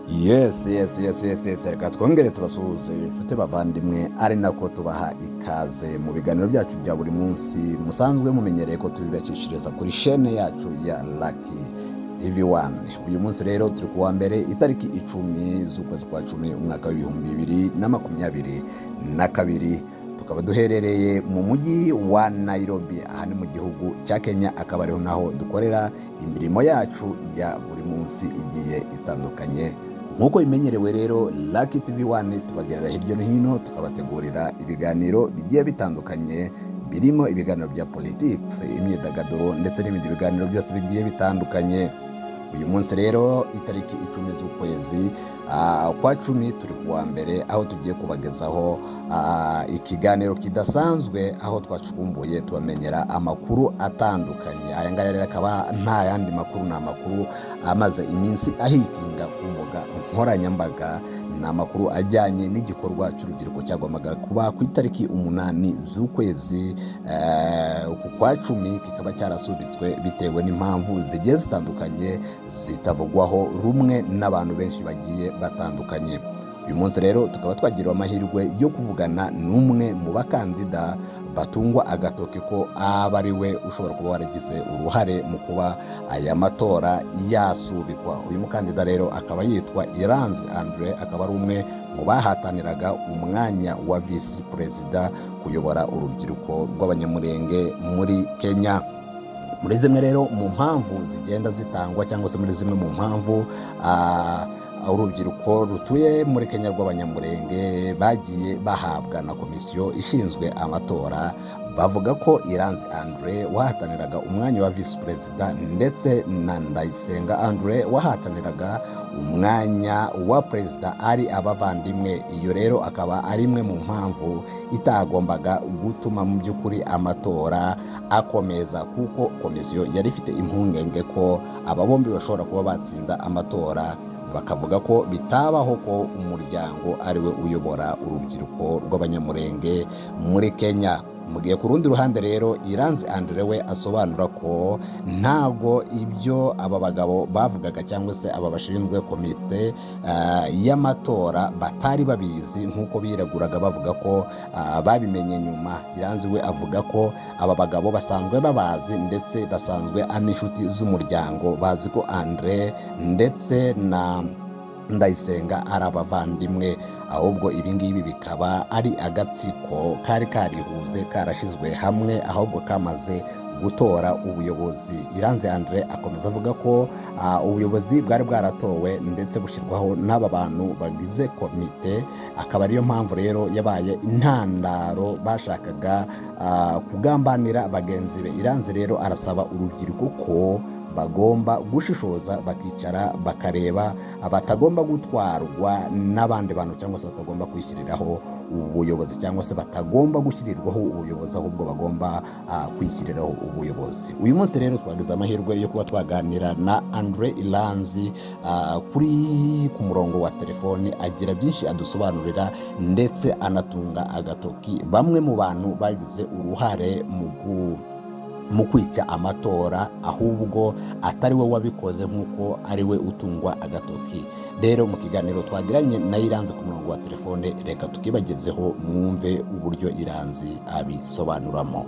Yes, reka twongere tubasuhuze, inshuti bavandimwe, ari nako tubaha ikaze mu biganiro byacu bya buri munsi musanzwe mumenyereye ko tubibakishiriza kuri shene yacu ya Lucky TV 1. Uyu munsi rero turi kuwa mbere, itariki 10 z'ukwezi kwa 10, umwaka wa 2022, tukaba duherereye mu mujyi wa Nairobi, aha ni mu gihugu cya Kenya, akaba ariho naho dukorera imirimo yacu ya buri munsi igiye itandukanye. Nk'uko bimenyerewe rero, Lucky TV 1 tubagerera hirya no hino, tukabategurira ibiganiro bigiye bitandukanye, birimo ibiganiro bya politics, imyidagaduro ndetse n'ibindi biganiro byose bigiye bitandukanye. Uyu munsi rero, itariki 10 z'ukwezi kwa 10, turi kuwa mbere, aho tugiye kubagezaho ikiganiro kidasanzwe, aho twacukumbuye tubamenyera amakuru atandukanye. Aya ngaya rero akaba nta yandi makuru, ni amakuru amaze iminsi ahitinga ku mbuga nkoranyambaga. Ni amakuru ajyanye n'igikorwa cy'urubyiruko cyagombaga kuba ku itariki 8 z'ukwezi uku kwa 10, kikaba cyarasubitswe bitewe n'impamvu zigiye zitandukanye zitavugwaho rumwe n'abantu benshi bagiye batandukanye. Uyu munsi rero tukaba twagiriwe amahirwe yo kuvugana n'umwe mu bakandida batungwa agatoki ko aba ari we ushobora kuba waragize uruhare mu kuba aya matora yasubikwa. Uyu mukandida rero akaba yitwa Iranzi Andre, akaba ari umwe mu bahataniraga umwanya wa visi perezida kuyobora urubyiruko rw'Abanyamurenge muri Kenya. Muri zimwe rero mu mpamvu zigenda zitangwa, cyangwa se muri zimwe mu mpamvu urubyiruko rutuye muri Kenya rw'Abanyamurenge bagiye bahabwa na komisiyo ishinzwe amatora, bavuga ko Iranzi Andre wahataniraga umwanya wa visi perezida ndetse na Ndayisenga Andre wahataniraga umwanya wa perezida ari abavandimwe. Iyo rero akaba ari imwe mu mpamvu itagombaga gutuma mu by'ukuri amatora akomeza, kuko komisiyo yari ifite impungenge ko aba bombi bashobora kuba batsinda amatora, bakavuga ko bitabaho ko umuryango ari we uyobora urubyiruko rw'Abanyamurenge muri Kenya. Mu gihe ku rundi ruhande rero Iranzi Andre we asobanura ko ntago ibyo aba bagabo bavugaga, cyangwa se aba bashinzwe komite y'amatora, batari babizi nk'uko bireguraga bavuga ko babimenye nyuma. Iranzi we avuga ko aba bagabo basanzwe babazi, ndetse basanzwe ari n'inshuti z'umuryango, bazi ko Andre ndetse na Ndayisenga ari abavandimwe, ahubwo ibi ngibi bikaba ari agatsiko kari karihuze, karashyizwe hamwe, ahubwo kamaze gutora ubuyobozi. Iranzi Andre akomeza avuga ko ubuyobozi bwari bwaratowe ndetse bushyirwaho n'aba bantu bagize komite, akaba ariyo mpamvu rero yabaye intandaro bashakaga kugambanira bagenzi be. Iranzi rero arasaba urubyiruko ko bagomba gushishoza, bakicara bakareba, batagomba gutwarwa n'abandi bantu, cyangwa se batagomba kwishyiriraho ubuyobozi, cyangwa se batagomba gushyirirwaho ubuyobozi, ahubwo bagomba kwishyiriraho ubuyobozi. Uyu munsi rero twagize amahirwe yo kuba twaganira na Andre Iranzi kuri ku murongo wa telefoni, agira byinshi adusobanurira, ndetse anatunga agatoki bamwe mu bantu bagize uruhare mu kwica amatora, ahubwo atari we wabikoze nk'uko ari we utungwa agatoki. Rero mu kiganiro twagiranye na Iranzi ku murongo wa telefone, reka tukibagezeho mwumve uburyo Iranzi abisobanuramo.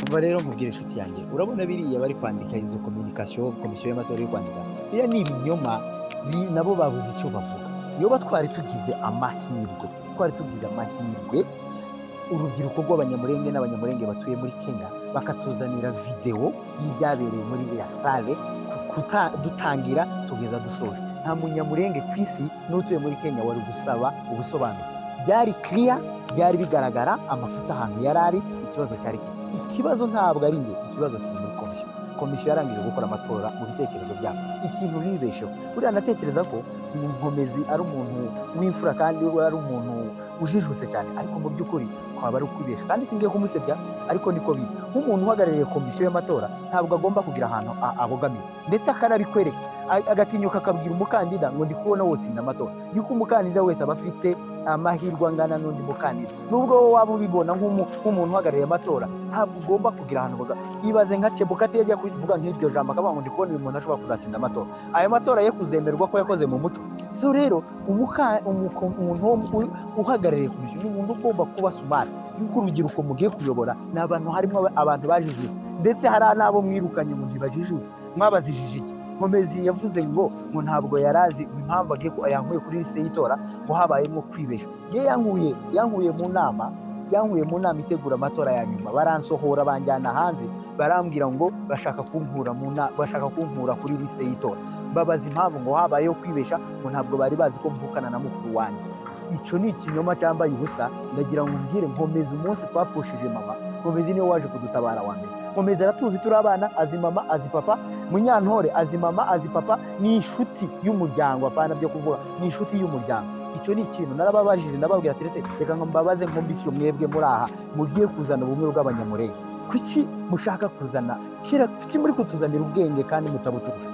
Umva rero nkubwira, inshuti yanjye, urabona biriya bari kwandika, izo communication komisiyo y'amatora iri kwandika, biriya ni ibinyoma. Nabo babuze icyo bavuga. Iyo twari tugize amahirwe, urubyiruko rw'Abanyamurenge n'Abanyamurenge batuye muri Kenya bakatuzanira videwo y'ibyabereye muri iriya salle, dutangira tugeza dusoje, nta Munyamurenge ku isi n'utuye muri Kenya wari gusaba ubusobanuro. Byari clear, byari bigaragara amafuta ahantu yari ari. Ikibazo cyari kiri, ikibazo ntabwo ari njye, ikibazo kiri muri komisiyo. Komisiyo yarangije gukora amatora mu bitekerezo byabo, ikintu bibesheho. Buriya natekereza ko Nkomezi ari umuntu w'imfura kandi we ari umuntu ujijutse cyane, ariko mu by'ukuri kwaba ari ukwibesha, kandi singiye kumusebya, ariko niko biri. Nk'umuntu uhagarariye komisiyo y'amatora ntabwo agomba kugira ahantu abogamiye, ndetse akanabikwereka, agatinyuka akabwira umukandida ngo: "Ndi kubona wotsinda amatora," yuko umukandida wese aba afite amahirwe angana n'undi mukandida. Nubwo wowe waba ubibona nk'umuntu uhagarariye amatora, ntabwo ugomba kugira ahantu uvuga. Ibaze nka Chebukati yajya kuvuga nk'iryo jambo, akavuga ngo ndi kubona uyu muntu ashobora kuzatsinda amatora, ayo matora ye kuzemerwa ko yakoze mu muco. So rero umuntu uhagarariye komisiyo ni umuntu ugomba kuba smart, yuko urubyiruko mugiye kuyobora ni abantu harimo abantu bajijutse, ndetse hari n'abo mwirukanye ngo ntibajijutse. Mwabazijije iki? Nkomezi yavuze ngo ntabwo yarazi impamvu agiye yankuye kuri liste y'itora, ngo habayemo kwibesha. Ye yankuye mu nama, yankuye mu nama itegura amatora ya nyuma, baransohora banjyana hanze, barambwira ngo bashaka kunkura mu bashaka kunkura kuri liste y'itora. Babaza impamvu, ngo habayeho kwibesha, ngo ntabwo bari bazi ko mvukana na mukuru wanjye. Icyo ni ikinyoma cyambaye ubusa. Ndagira ngo mbwire Nkomezi, umunsi twapfushije mama, Nkomezi niwe waje kudutabara wa mbere. Nkomezi aratuzi turi abana, azi mama, azi papa. Munyantore azi mama, azi papa, ni inshuti y'umuryango, apana byo kuvuga, ni inshuti y'umuryango. Icyo ni ikintu narababajije, ndababwira ati ese reka ngo mbabaze nkombisiyo, mwebwe muri aha mugiye kuzana ubumwe bw'Abanyamurenge, kuki mushaka kuzana kira, kuki muri kutuzanira ubwenge kandi mutabuturusha?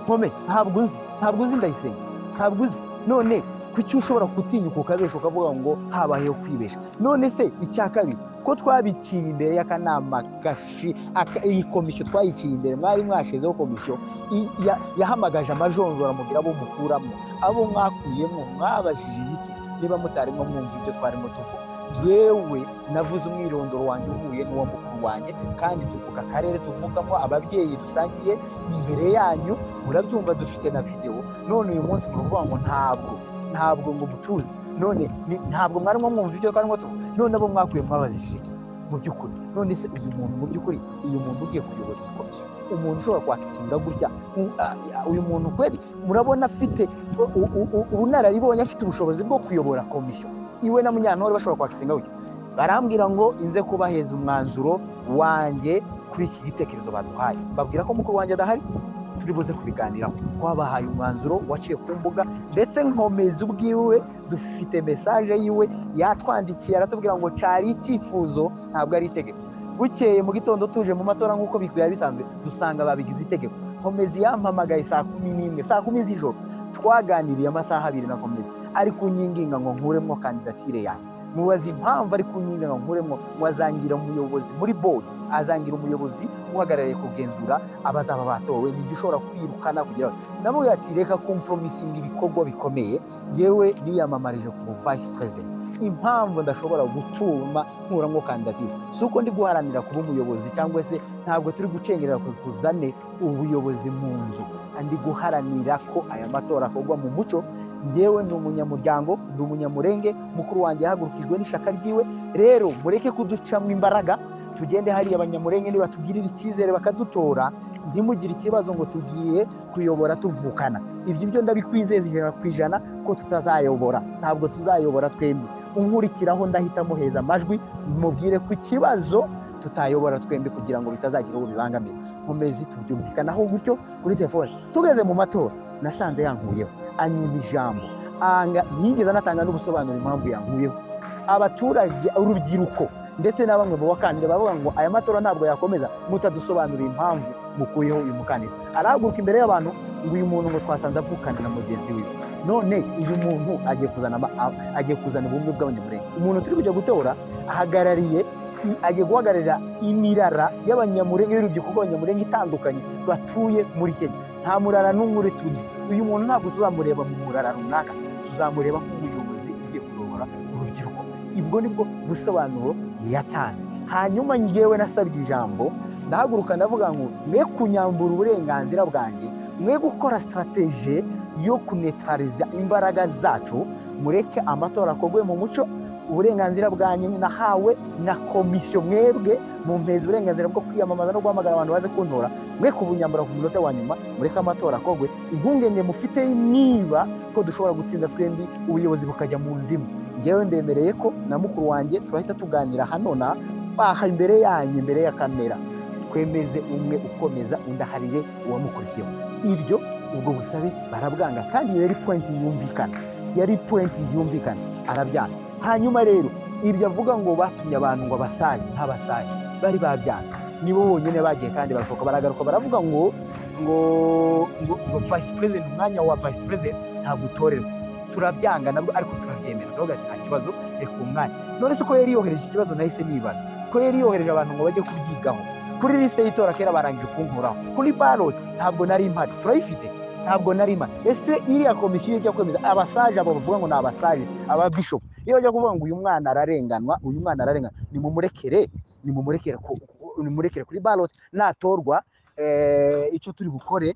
Nkome, ntabwo uzi, ntabwo uzi Ndayisenga, ntabwo uzi. None kuki ushobora gutinyuka ukabesha, ukavuga ngo habayeho kwibesha? None se icya kabiri, ko twabiciye imbere y'akanama gashi iyi komisiyo twayiciye imbere, mwari mwashizeho komisiyo yahamagaje amajonjora mugira abo mukuramo, abo mwakuyemo mwabajije iki niba mutarimo mwumva ibyo twarimo tuvuga? Yewe navuze umwirondoro wanjye uhuye n'uwa mukuru wanjye, kandi tuvuga akarere tuvukamo, ababyeyi dusangiye imbere yanyu, murabyumva, dufite na videwo. None uyu munsi muravuga ngo ntabwo ngo mutuzi. None ntabwo mwarimo mwumva ibyo twarimo tuvuga? None abo mwakuye mwabazishije iki mu by'ukuri? None se uyu muntu mu by'ukuri, uyu muntu ugiye kuyobora iyi komisiyo, umuntu ushobora kwakitinga gutya, uyu muntu kweri murabona afite ubunararibonye, afite ubushobozi bwo kuyobora komisiyo? Iwe na Munyantore bashobora kwakitinga gutya? Barambwira ngo inze kubaheza umwanzuro wanjye kuri iki gitekerezo baduhaye. Mbabwira ko mukuru wanjye adahari, turi buze kubiganiraho. Twabahaye umwanzuro waciye ku mbuga, ndetse Nkomezi ubwiwe dufite message yiwe yatwandikiye, aratubwira ngo cyari icyifuzo, ntabwo ari itegeko. Bukeye mu gitondo tuje mu matora nk'uko byari bisanzwe, dusanga babigize itegeko. Nkomezi yampamagaye saa 11, saa 10 z'ijoro, twaganiriye amasaha 2 na Nkomezi, ari kunyinginga ngo nkuremo kandidatire yanjye. Mubaza impamvu ari kunyinginga ngo nkuremo, ngo azangira umuyobozi muri board, azangira umuyobozi uhagarariye kugenzura abazaba batowe, nijye ushobora kwirukana kugira ngo. Namubwira ati reka kompromisinga ibikorwa bikomeye, yewe niyamamarije ku vice president, impamvu ndashobora gutuma nkuramo kandidatire si uko ndi guharanira kuba umuyobozi, cyangwa se ntabwo turi gucengerera ko tuzane ubuyobozi mu nzu, ndi guharanira ko aya matora akorwa mu muco. Njyewe ni umunyamuryango, ndi umunyamurenge, mukuru wanjye yahagurukijwe n'ishaka ryiwe. Rero mureke kuducamo imbaraga, tugende hariya Abanyamurenge nibatugirira icyizere bakadutora, ntimugire ikibazo ngo tugiye kuyobora tuvukana. Ibyo byo ndabikwizeza 100% ko tutazayobora, ntabwo tuzayobora twembi. Unkurikiraho ndahita muheza amajwi, mubwire ku kibazo tutayobora twembi kugira ngo bitazagira uwo bibangamira. Nkomezi tubyumvikanaho gutyo kuri telefone. Tugeze mu matora nasanze yankuyeho, anyima ijambo, ntiyigeze anatanga n'ubusobanuro impamvu yankuyeho. Abaturage, urubyiruko ndetse na bamwe mu bakandida bavuga ngo aya matora ntabwo yakomeza mutadusobanuriye impamvu mukuyeho uyu mukandida. Arahaguruka imbere y'abantu ngo uyu muntu ngo twasanze avukana na mugenzi wiwe. None uyu muntu agiye kuzana ubumwe bw'Abanyamurenge. Umuntu turi kujya gutora agiye guhagararira imirara y'Abanyamurenge, y'urubyiruko rw'Abanyamurenge itandukanye batuye muri Kenya. Nta murara n'umwe uri tujya. Uyu muntu ntabwo tuzamureba mu murara runaka, tuzamureba nk'umuyobozi ugiye kuyobora urubyiruko. Ibwo nibwo busobanuro yatanze. Hanyuma njyewe nasabye ijambo, ndahaguruka ndavuga ngo mwe kunyambura uburenganzira bwanjye, mwe gukora strategie yo kunetraliza imbaraga zacu, mureke amatora akorwe mu muco. Uburenganzira bwanyu nahawe na komisiyo, mwebwe mumpeza uburenganzira bwo kwiyamamaza no guhamagara abantu baze kuntora, mwe kubunyambura ku munota wa nyuma, mureke amatora akorwe. Impungenge mufite niba ko dushobora gutsinda twembi ubuyobozi bukajya mu nzimu, njyewe mbemereye ko na mukuru wanjye turahita tuganira hano na aha imbere yanyu, imbere ya kamera, twemeze umwe ukomeza undi aharire uwamukurikiyeho. Ibyo ubwo busabe barabwanga, kandi iyo yari point yumvikana, yari point yumvikana, arabyanga. Hanyuma rero ibyo avuga ngo batumye abantu ngo abasare, ntabasare bari babyanze, nibo bonyine bagiye kandi basohoka baragaruka baravuga ngo ngo ngo vice president, umwanya wa vice president ntabwo utorerwa. Turabyanga nabwo, ariko turabyemera, turavuga ati nta kibazo, reka uwo mwanya. None se ko yari yohereje ikibazo, nahise nibaza ko yari yohereje abantu ngo bajye kubyigaho. Kuri lisite y'itora kera barangije kunkuraho, kuri ballot ntabwo nari mpari, turayifite, ntabwo nari mpari. Ese iriya komisiyo ijya kwemeza abasaje, abo bavuga ngo ni abasaje, ababishopu, iyo bajya kuvuga ngo uyu mwana ararenganwa, uyu mwana ararenganwa, nimumurekere, nimumurekere, nimurekere kuri ballot, natorwa icyo turi bukore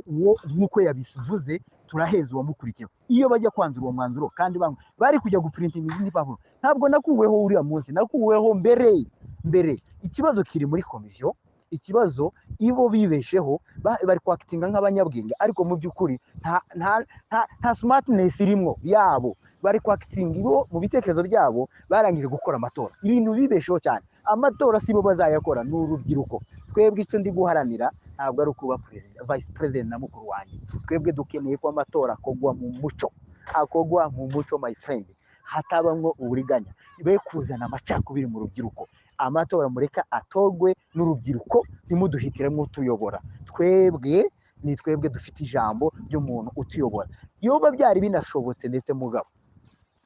uwo nk'uko yabivuze, turaheza uwamukurikiye. Iyo bajya kwanzura uwo mwanzuro kandi bamwe bari kujya guprintinga izindi mpapuro. Ntabwo nakuweho uriya munsi, nakuweho mbere mbere. Ikibazo kiri muri komisiyo. Ikibazo ibo bibesheho, bari kwactinga nk'abanyabwenge, ariko mu by'ukuri nta smartness irimwo yabo. Bari kwactinga ibo mu bitekerezo byabo barangije gukora amatora. Ibintu bibesheho cyane, amatora si bo bazayakora, ni urubyiruko. Twebwe icyo ndi guharanira ntabwo ari ukuba perezida, vice president na mukuru wanjye. Twebwe dukeneye ko amatora akogwa mu muco, akogwa mu muco, my friend, hatabamwo uburiganya, be kuzana amacakubiri mu rubyiruko. Amatora mureka atorwe n'urubyiruko, ntimuduhitiremo utuyobora. Twebwe ni twebwe dufite ijambo ry'umuntu utuyobora. Yoba byari binashobotse ndetse mugabo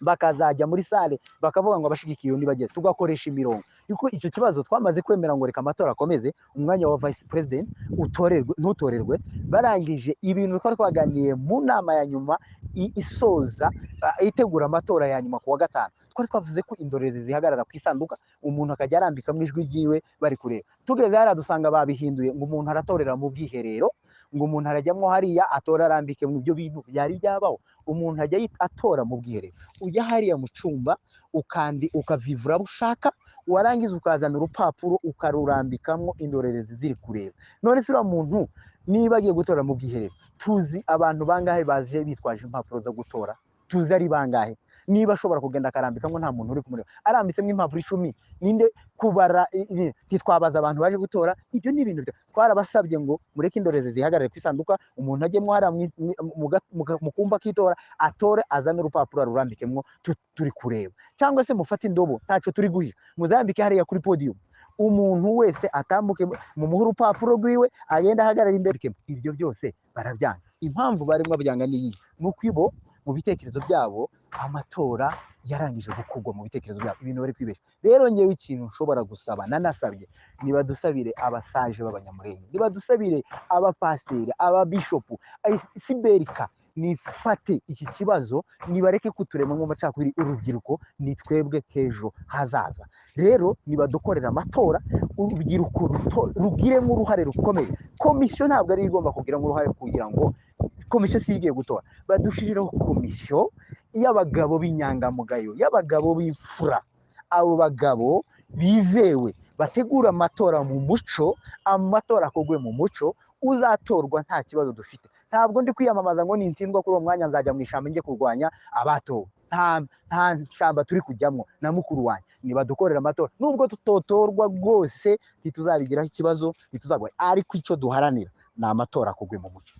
bakazajya muri salle bakavuga ngo abashigikiye undi bageze, tugakoresha imirongo. Yuko icyo kibazo twamaze kwemera ngo reka amatora akomeze, umwanya wa vice president utorerwe ntutorerwe. Barangije ibintu twari twaganiriye mu nama ya nyuma isoza itegura amatora ya nyuma ku wa gatanu, twari twavuze ko indorerezi zihagarara ku isanduka, umuntu akajya arambikamo ijwi ryiwe bari kureba. Tugeze hariya dusanga babihinduye, ngo umuntu aratorera mu bwiherero, ngo umuntu arajyamo hariya atora arambike mu. Ibyo bintu byari byabaho? Umuntu ajya atora mu bwiherero? Ujya hariya mu cyumba, ukandi ukavivura abo ushaka, warangiza ukazana urupapuro ukarurambikamo, indorerezi ziri kureba. None se uriya muntu niba agiye gutora mu bwiherero, tuzi abantu bangahe baje bitwaje impapuro zo gutora? Tuzi ari bangahe? Niba ashobora kugenda akarambikamo nta muntu uri kumureba, arambitsemo impapuro 10, ninde kubara? Ntitwabaza abantu baje gutora. Ibyo ni ibintu twarabasabye ngo mureke indorerezi zihagarare ku isanduka, umuntu ajyemo hariya mu kumba k'itora, atore, azane urupapuro arurambikemo turi kureba. Cyangwa se mufate indobo, ntacyo turi guhisha, muzambike hariya kuri podium, umuntu wese atambuke, mumuhe urupapuro rwiwe, agende ahagarara imbere. Ibyo byose barabyanga. Impamvu barimo babyanga ni iyi: ni uko ibo mu bitekerezo byabo amatora yarangije gukorwa, mu bitekerezo byabo ibintu bari kwibeshya. Rero ngewe ikintu nshobora gusaba, nanasabye, nibadusabire abasaje b'Abanyamurenge, nibadusabire abapasiteri, ababishopu, siberika nifate iki kibazo, nibareke kuturemamo amacakubiri. Urubyiruko ni twebwe h'ejo hazaza. Rero nibadukorera amatora, urubyiruko rugiremo uruhare rukomeye. Komisiyo ntabwo ari igomba kugiramo uruhare, kugira ngo komisiyo si igiye gutora. Badushirireho komisiyo y'abagabo b'inyangamugayo, y'abagabo b'imfura, abo bagabo bizewe, bategura amatora mu muco, amatora akorwe mu muco, uzatorwa nta kibazo dufite. Ntabwo ndi kwiyamamaza ngo nintsindwa kuri uwo mwanya nzajya mu ishyamba njye kurwanya abatowe. Nta shyamba turi kujyamo na mukuru wanjye. Nibadukorera amatora, nubwo tutotorwa rwose ntituzabigiraho ikibazo, ntituzagwa, ariko icyo duharanira ni amatora akorwe mu mucyo.